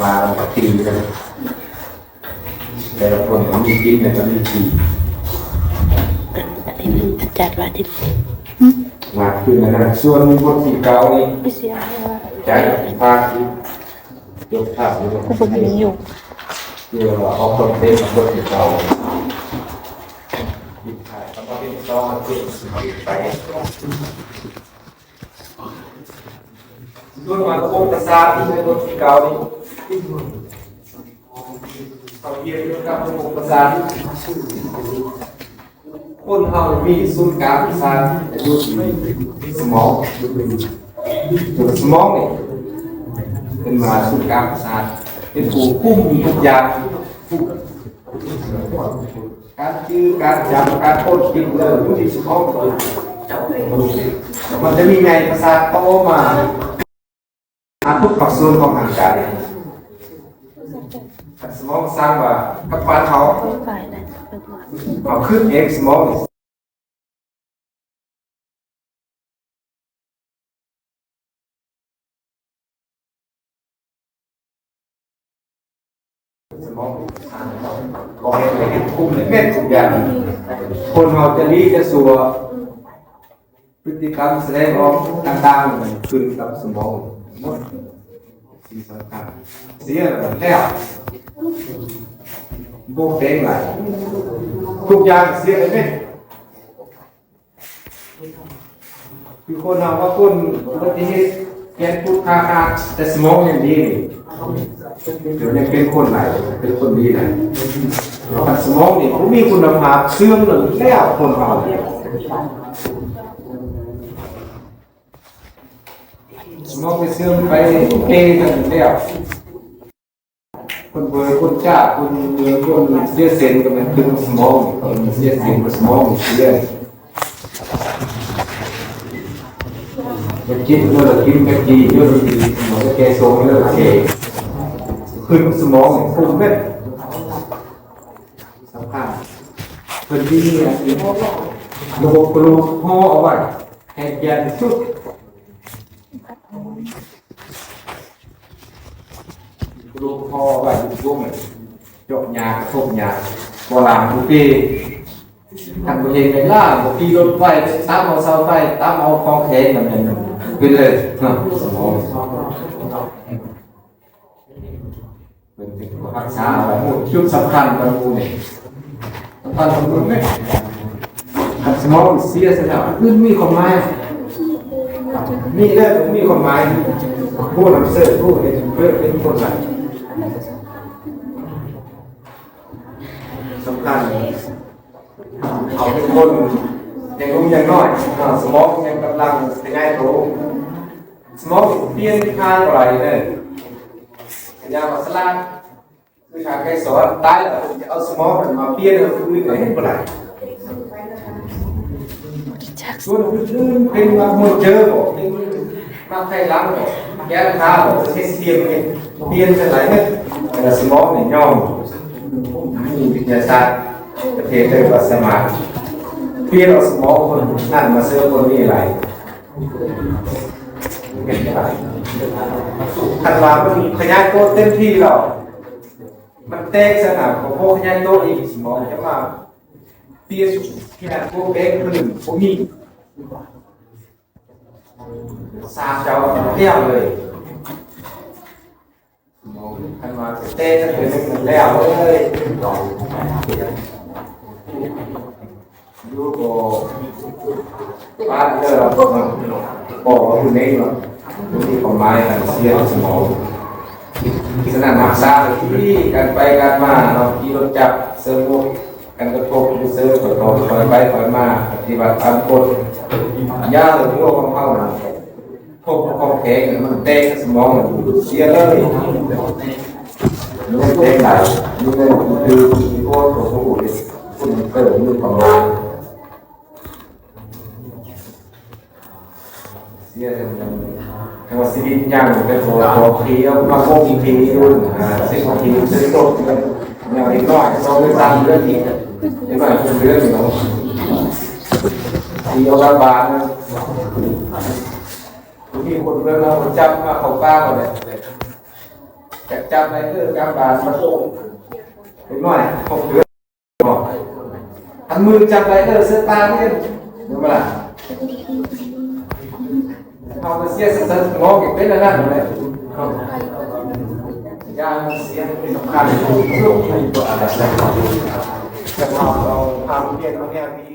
ວ່າກັນ ແຕ່ລະຄົນກໍມີກິນ ແລ້ວກໍມີທີ່ ອັນນີ້ມັນຈັດວ່າທີ່ ວ່າຄືອັນນັ້ນ ສ່ວນບົດທີເກົ້ານີ້ ໃຈພາກ ຍົກພາບ ກໍບໍ່ມີຢູ່ ເພື່ອອອກຄອນເທັນບົດທີເກົ້າ ໄປ ສ່ວນມາກະບົບປະສາດທີ່ໃນບົດທີເກົ້ານີ້ ເຂົາຮຽນກ່ຽວກັບລະບົບປະສາດ. ຄົນເຮົາມີສູນກາງປະສາດຢູ່ທີ່ສະໝອງ. ສະໝອງນີ້ເປັນວ່າສູນກາງປະສາດ ເປັນຜູ້ຄຸມທຸກຢ່າງ. ການຈື່ ການຈຳ ການຄົ້ນຄິດ ເລື່ອງຢູ່ທີ່ສະໝອງ ມັນຈະມີໃຍປະສາດຕໍ່ມາຫາທຸກພາກສ່ວນຂອງຮ່າງກາຍ. ສະໝອງສັ່ງວ່າ ກັບບ້ານເຮົາ ເຮົາຄິດເອງ ສະໝອງ ສະໝອງ ບໍ່ເຮັດ ເຮັດຄຸມເຮັດເມັດທຸກຢ່າງ. ຄົນເຮົາຈະດີຈະຊົ່ວ ພຶດຕິກຳສະແດງອອກຕ່າງໆ ມັນຂຶ້ນກັບສະໝອງໝົດ. ສິ່ງສຳຄັນ ເສຍແລ້ວ ບໍ່ແປງຫຼາຍ ທຸກຢ່າງເສຍເບິດ. ຄືຄົນເຮົາວ່າຄົນອຸບັດຕິເຫດ ແຂນພຸດຂາຂາດ ແຕ່ສະໝອງຍັງດີນີ້ ດຽວນີ້ເປັນຄົນຫຼາຍ ເປັນຄົນດີຫຼາຍ. ຄັນສະໝອງນີ້ບໍ່ມີຄຸນນະພາບ ເສື່ອມແລ້ວ ຄົນເຮົາ ສະໝອງໄປເສື່ອມໄປເກກັນແລ້ວ. ຄົນເບີ ຄົນຈ້າ ຄົນເມືອງ ຄົນເສຍເສັ້ນກໍແມ່ນເປັນສະໝອງ ຄົນເສຍເສັ້ນ ສະໝອງເສຍ. ໄປກິນເລີກກິນ ໄປກີເລີກກີ ໝໍໄປແກ່ສົງເລີກແກ່ ຂຶ້ນສະໝອງ ຄຸມເມັດ ສຳຄັນ. ເພິ່ນມີອັນນີ້ ລະບົບກະດູກຫໍ່ເອົາໄວ້ ໃຫ້ແກ່ນທີ່ສຸດ. ລູກພໍ່ໄວ້ຢູ່ວົງ ຈົກຫຍ້າ ກະທົບຫຍ້າ ບໍ່ລ້າງບໍ່ຕີ. ຄັນບໍ່ເຮັດແມ່ນລ້າງ ບໍ່ຂີ່ລົດໄຟ ຕຳເອົາເສົາໄຟ ຕຳເອົາຂອງແຂງ ນັ້ນແມ່ນເປັນເລີຍເນາະ ສະໝອງ. ເພິ່ນເປັນຜູ້ຮັກສາເອົາໄວ້ ຈຸດສຳຄັນຂອງໝູ່ນີ້ ສຳຄັນຂອງໝູ່ນີ້. ຄັນສະໝອງເສຍຊະແລ້ວ ອື່ນມີຄວາມໝາຍ ມີແລ້ວບໍ່ມີຄວາມໝາຍ. ຜູ້ນຳເສີບ ຜູ້ເຮັດເລີກເປັນຄົນໃດ ສຳຄັນ ເຂົາເປັນຄົນຍັງໜຸ່ມຍັງນ້ອຍ ສະໝອງຍັງກຳລັງຂະຫຍາຍໂຕ. ສະໝອງປ່ຽນທາງບໍ່ໄດ້ເດີ ພະຍາມວ່າສະຫຼາດ ຄືທາງໄກສອນ ຕາຍແລ້ວເພິ່ນຈະເອົາສະໝອງນັ້ນມາປ່ຽນໃຫ້ຜູ້ອື່ນກໍເຮັດບໍ່ໄດ້. ສ່ວນອື່ນໆ ເປັນມາໂມເຈີບໍ່ ເປັນມາໄຂ່ຫຼັງບໍ່ ແກ້ວຂາວບໍ່ ເຮັດປ່ຽນ ເຮັດປ່ຽນຈັ່ງໃດເນາະ. ແຕ່ສະໝອງນີ້ຍອມ ມີວິທະຍາສາດປະເທດເລີກວ່າສາມາດປ່ຽນເອົາສະໝອງຄົນນັ້ນມາເສີມຄົນນີ້ໄດ້. ຄັນວ່າມັນຂະຫຍາຍໂຕເຕັມທີ່ແລ້ວ ມັນແຕກຊະນະ ກໍບໍ່ຂະຫຍາຍໂຕອີກ ສະໝອງຈະມາປ່ຽນຂະຫຍາຍໂຕແປງຄືນບໍ່ມີ. ສາມເຈົ້າແລ້ວເລີຍ. ຄັນວ່າແຕ່ງເປັນແລ້ວເລີຍ ຢູ່ກໍບ້ານເດີ ບອກວ່າຜູ້ເລັກເນາະ ບໍ່ມີຄວາມໝາຍ ຄັນເສຍສະໝອງ. ສະນັ້ນຮັກສາທີ່ກັນໄປກັນມາເນາະ ຂີ່ລົດຈັກເຊິ່ງ ກັນກະທົບຢູ່ເຊີ ຄ່ອຍໄປຄ່ອຍມາ ປະຕິບັດຕາມກົດ ຢ່າໃຫ້ຫົວຂອງເຮົານັ້ນ ພົບຂອງແຂງ ມັນແຕກ ສະໝອງມັນເສຍເລີຍ. ມັນແຕກໄດ້ ມັນຄືທີ່ໂພດຂອງຜູ້ເຮັດ ຄຸນເຕີມມີຄວາມໝາຍ. ເສຍແລ້ວ ແຕ່ວ່າຊີວິດຍັງ ແຕ່ພໍ ພໍຂີ່ເອົາມາຫົກປີຢູ່ ຫ້າສິບປີ ເສຍຕົກ ຍັງເດັກນ້ອຍ ສອງ ສາມ ເດືອນອີກ ເດັກນ້ອຍ ຫົກ ເດືອນນີ້ເນາະ ຂີ່ເອົາລຳບາກ. ມີຄົນເມືອງເຮົາຈັບມາເຂົ້າປ່າເອົາແຫຼະ. ຈັບໄດ້ເອີ ຈັບບາດມາໂຕ ເດັກນ້ອຍຫົກເດືອນ ຄັນມືຈັບໄດ້ເອີ ເສືອຕາເດ້ ເຫັນບໍ່ລະ? ເຮົາກໍເສຍສະເສີນ ມອງເປັນອັນນັ້ນແຫຼະ ຢ່າເສຍສຳຄັນ ແຕ່ເຮົາຕ້ອງພາເປັນແນວດີ.